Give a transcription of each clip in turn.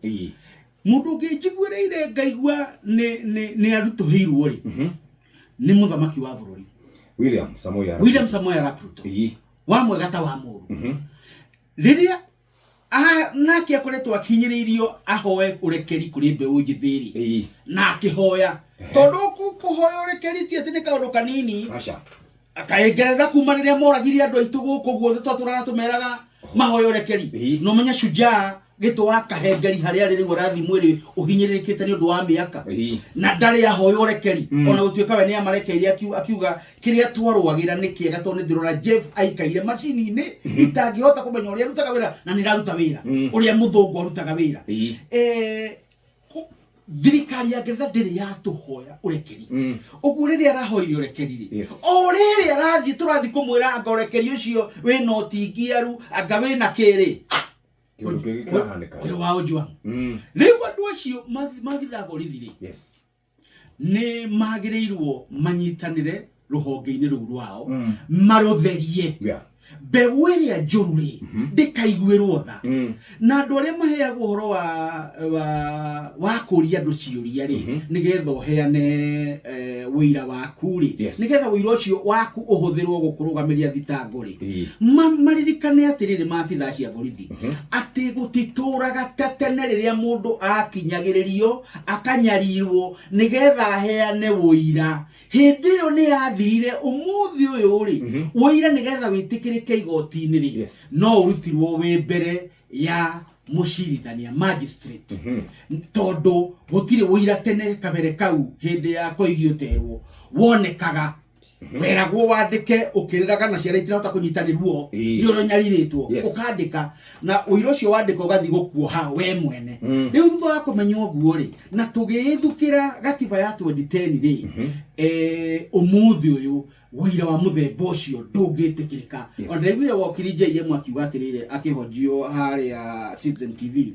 ũguo. Mũndũ ũngĩ njiguĩrĩire ngaigua nĩ nĩ nĩ arutũhĩirwo rĩ, nĩ mũthamaki wa bũrũri William Samoei Arap. William Samoei Arap Ruto, wa mwega ta wa mũru. Rĩrĩa nake akoretwo akinyĩrĩirio ahoe ũrekeri kũrĩ mbeũ njĩthĩ rĩ, na akĩhoya, tondũ kũhoya ũrekeri ti atĩ nĩ kaũndũ kanini. Aca. Kaĩ Ngeretha kuma rĩrĩa moragire andũ aitũ gũkũ guothe twatũraga tũmeraga mahoya ũrekeri? No menya shujaa gĩtũ wa kahengeri harĩa arĩ rĩu arathiĩ mwĩrĩ ũhinyĩrĩrĩkĩte nĩ ũndũ wa mĩaka, na ndarĩ ahoya ũrekeri, ona gũtuĩka we nĩ amarekeire akiuga kĩrĩa twarũagĩra nĩ kĩega, tondũ nĩ ndĩrona Jeff aikaire macini-inĩ itangĩhota kũmenya ũrĩa arutaga wĩra, na nĩ ĩraruta wĩra ũrĩa mũthũngũ arutaga wĩra. Thirikari ya Ngeretha ndĩrĩ yatũhoya ũrekeri. Ũguo rĩrĩa arahoire ũrekeri rĩ, o rĩrĩ arathiĩ tũrathiĩ kũmwĩra anga ũrekeri ũcio wĩna ũtingiaru, anga wĩna kĩrĩ. Kĩũndũ kĩngĩ kĩrahanĩka. Ũyũ wa Ojwang. Rĩu andũ acio maabithaa borithi rĩ, nĩ magĩrĩirwo manyitanĩre rũhonge-inĩ rũu rwao, marũtherie. Mbeũ ĩrĩa njũru rĩ, ndĩkaiguĩrwo tha. Na andũ arĩa maheagwo ũhoro wa kũria andũ ciũria rĩ, nĩgetha ũheane ũira waku rĩ, nĩgetha ũira ũcio waku ũhũthĩrwo gũkũrũgamĩria thitango rĩ, maririkane atĩrĩrĩ, maabithaa cia borithi, atĩ gũtitũraga ta tene rĩrĩa mũndũ akinyagĩrĩrio akanyarirwo nĩgetha aheane ũira. Hĩndĩ ĩyo nĩ yathirire. Ũmũthĩ ũyũ rĩ, ũira nĩgetha wĩtĩkĩrĩke igoti-inĩ rĩ, no ũrutirwo wĩ mbere ya mũcirithania, magistrate, tondũ gũtirĩ ũira. Tene kabere kau, hĩndĩ ya koigi ũterwo wonekaga, weragwo wandĩke ũkĩrĩraga na ciana itirahota kũnyita nĩ ruo, nĩ ũrĩa ũnyarirĩtwo. Ũkandĩka, na ũira ũcio wandĩka ũgathiĩ gũkuoha we mwene. Rĩu thutha wa kũmenya ũguo rĩ, na tũgĩĩthukĩra gatiba ya 2010 rĩ, ũmũthĩ ũyũ ũira wa mũthemba ũcio ndũngĩtĩkĩrĩka. Ona ndaiguire wokiri JM akiuga atĩrĩrĩ, akĩhonjio harĩa Citizen TV,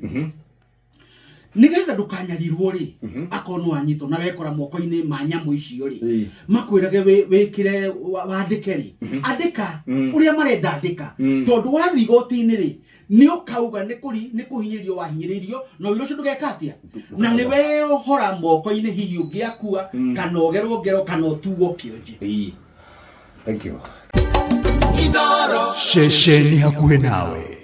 nĩgetha ndũkanyarirwo rĩ, akorwo nĩ wanyitwo na wekora moko-inĩ ma nyamũ icio rĩ, makwĩrage wĩkĩre wandĩke rĩ, andĩka ũrĩa marenda andĩka, tondũ wathiĩ igoti-inĩ rĩ, nĩ ũkauga nĩ kũhinyĩrĩrio wahinyĩrĩirio, na ũira ũcio ndũgeka atĩa, na nĩ weyohora moko-inĩ hihi ũngĩakua kana ũgerwo ngero kana ũtuo kĩonje. Thank you. Ceceni hakuhĩ nawe.